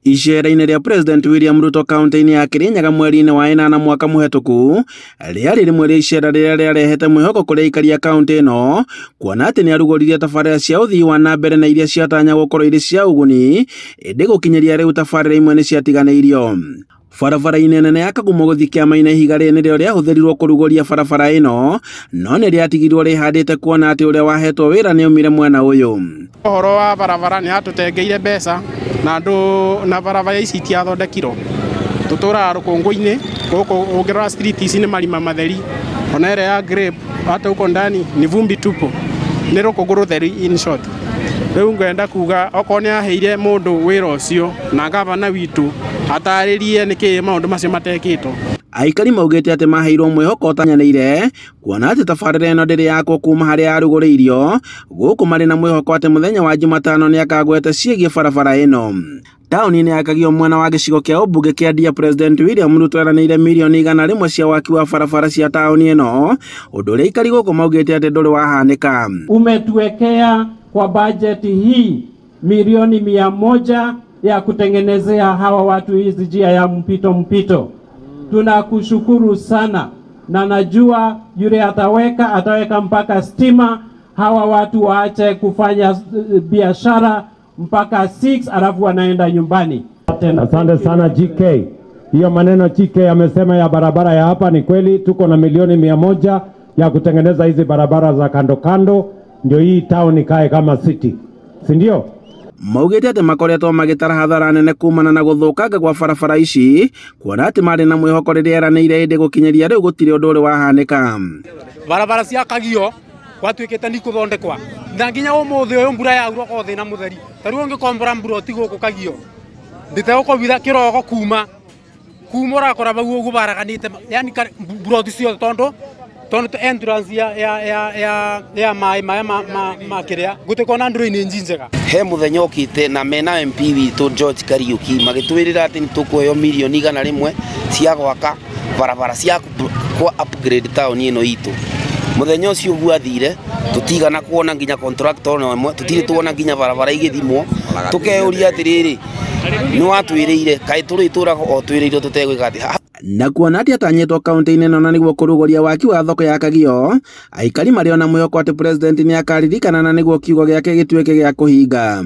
Icera-inĩ rĩa President William Ruto kaunti-inĩ ya Kirinyaga mweri-inĩ wa ĩnana mwaka mũhetũku rĩarĩ rĩmwe rĩa icera rĩrĩa rĩarehete mwĩhoko kũrĩ aikari a kaunti ĩno, kuona atĩ nĩarugũririe tabarĩra cia ũthii wa na mbere na iria ciatanyagwo gũkorwo irĩ cia ũguni, ĩndĩ gũkinyĩria rĩu tabarĩra imwe nĩciatiganĩirio. Barabara-inĩ nene ya Kagumo gũthiĩ Kĩama-inĩ ihiga rĩrĩ nĩrĩo rĩahũthĩrirwo kũrugũria barabara ĩno, no nĩrĩatigirwo rĩhandĩte kuona atĩ ũrĩa wahetwo wĩra nĩaumire mwena ũyũ. Ũhoro wa barabara nĩ atũtengeire mbeca na andũ na barabara ici itiathondekirwo. Tũtũraga rũkũngũ-inĩ gũkũ ũngĩrora street ici nĩ marima matheri, ona ĩrĩa ya grape hata huko ndani ni vumbi tupu, nĩ rũkũngũ rũtheri in short. Rĩu ngwenda kuga okorwo nĩ aheire mũndũ wĩra ũcio na gavana witũ atarĩrie nĩkĩ maũndũ macio matekĩtwo. Aikari maugĩte atĩ maheirwo mwĩhoko ũtanyanĩire kuona atĩ tabarĩra ĩno ndĩrĩ yakwo kuma harĩa yarugũrĩirio, gũkũ marĩ na mwĩhoko atĩ mũthenya wa Jumatano nĩakagweta ciĩgiĩ barabara ĩno. Taũni-inĩ ya Kagio mwena wa gĩcigo kĩa ũmbunge kĩa Ndia, President William Ruto eranĩire mirioni 100 cia waki wa barabara cia taũni ĩno, ũndũ ũrĩa aikari gũkũ maugĩte atĩ ndũrĩ wahanĩka. Umetuwekea kwa bajeti hii milioni 100 ya kutengenezea hawa watu hizi njia ya mpito mpito. Tunakushukuru sana na najua yule ataweka mpaka stima, hawa watu waache kufanya biashara mpaka 6 alafu wanaenda nyumbani. Asante sana GK. Hiyo maneno GK amesema ya barabara ya hapa ni kweli, tuko na milioni 100 ya kutengeneza hizi barabara za kando kando, ndio hii town ikae kama city, si ndio? Maugĩte atĩ makoretwo magĩtara hathara nene kumana na gũthũkanga kwa barabara ici, kuona atĩ marĩ na mwĩhoko rĩrĩa eranĩire, ĩndĩ gũkinyĩria rĩu gũtirĩ ũndũ ũrĩ wahanĩka. Barabara cia Kagio gwatuĩkĩte nĩ ikũthondekwa na nginya ũmũthĩ ũyũ mbura yaura okorwo thĩna mũtheri, ta rĩu ũngĩkombora mburoti gũkũ Kagio ndĩtegũkobitha kĩroko kuma kuma ũrakora bau ũguo baraganĩte, yani mburoti ciothe tondũ entrance ya maĩ maya ma kĩrĩa gũtĩkorwo na ndũrĩ njega. He mũthenya ũkĩte na mena MP witũ George Kariuki magĩtwĩrĩra atĩ nĩtũkũheo milioni 100 cia gwaka barabara cia kwa upgrade town ĩno itũ. Mũthenya ũcio ũguo athire tũtigana kuona nginya contractor na ĩmwe, tũtirĩ tuona nginya barabara igĩthimwo, tũkeyũria atĩrĩrĩ, nĩ watwĩrĩire kaĩ tũrĩ tũraga o twĩrĩirwo tũtegwĩka atĩ. Na kuona atĩ atanyĩtwo kaunti-inĩ ĩno na nĩguo kũrugũria waki wa thoko ya Kagio, aikari marĩ ona mwĩhoko atĩ president nĩakaririkana na nĩguo kiugo gĩake gĩtuĩke gĩa kũhinga.